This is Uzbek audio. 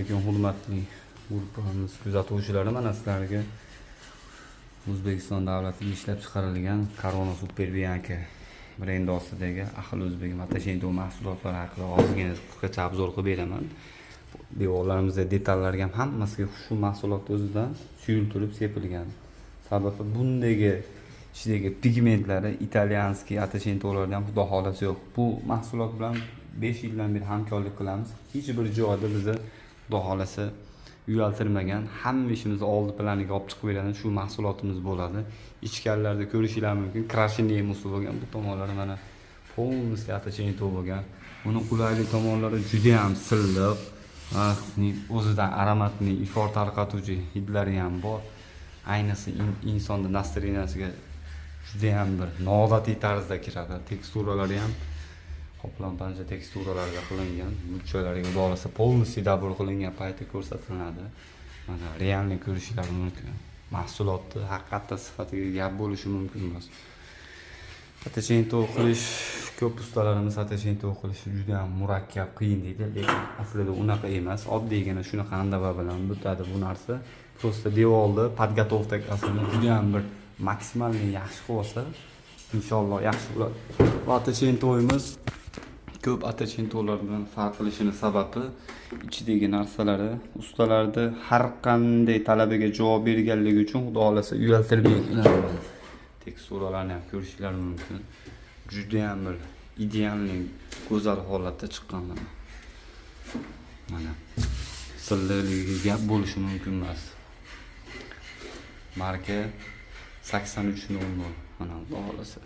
Alaykum, hurmatli guruhimiz kuzatuvchilari. Mana sizlarga O'zbekiston davlatida ishlab chiqarilgan Corona Super Bianca brendi ostidagi ahil o'zbek Matashento mahsulotlari haqida ozgina qisqacha обзор qilib beraman. Devorlarimizda detallarga ham, hammasiga shu mahsulot o'zidan suyultirib sepilgan. Sababi bundagi ichidagi pigmentlari итальянский Ottochentolarda ham, xudo xohlasa, yo'q. Bu mahsulot bilan 5 yildan beri hamkorlik qilamiz. Hech bir joyda bizni, xudo xohlasa, uyaltirmagan. Hamma ishimizni oldi planiga olib chiqib beradi shu mahsulotimiz bo'ladi. Ichkarilarda ko'rishinglar mumkin, крашеный musi bo'lgan, bu tomonlari mana полностью Ottocento bo'lgan. Buni qulaylik tomonlari judayam silliq, o'zidan ароматный ifor tarqatuvchi hidlari ham bor. Ayniqsa insonni настроения siga judayam bir noodatiy tarzda kiradi. Teksturalari ham qoplon panja teksturalarga qilingan. Burchalariga, xudo xohlasa, полностью добор qilingan payti ko'rsatiladi. Mana, реальный ko'rishinglar mumkin. Mahsulotni haqiqatda sifatiga gap bo'lishi mumkin emas. Ottocento qilish, ko'p ustalarimiz Ottocento qilish juda ham murakkab, qiyin deydi, lekin aslida unaqa emas. Oddiygina shunaqa andava bilan bitadi bu narsa. Просто devorni подготовка sini juda ham bir максимальный yaxshi qilib olsa, inshaalloh, yaxshi bo'ladi. Bu Ottochentoimiz ko'p Ottochentolar bilan farq qilishini sababi ichidagi narsalari ustalarni har qanday talabiga javob berganligi uchun, xudo xohlasa, uyaltirmay keladi. Teksturalarni ham ko'rishinglar mumkin. Judayam bir идеальный, go'zal holatda chiqqan mana. Mana, silliqligiga gap bo'lishi mumkin emas. Marka 8300, mana, xudo xohlasa.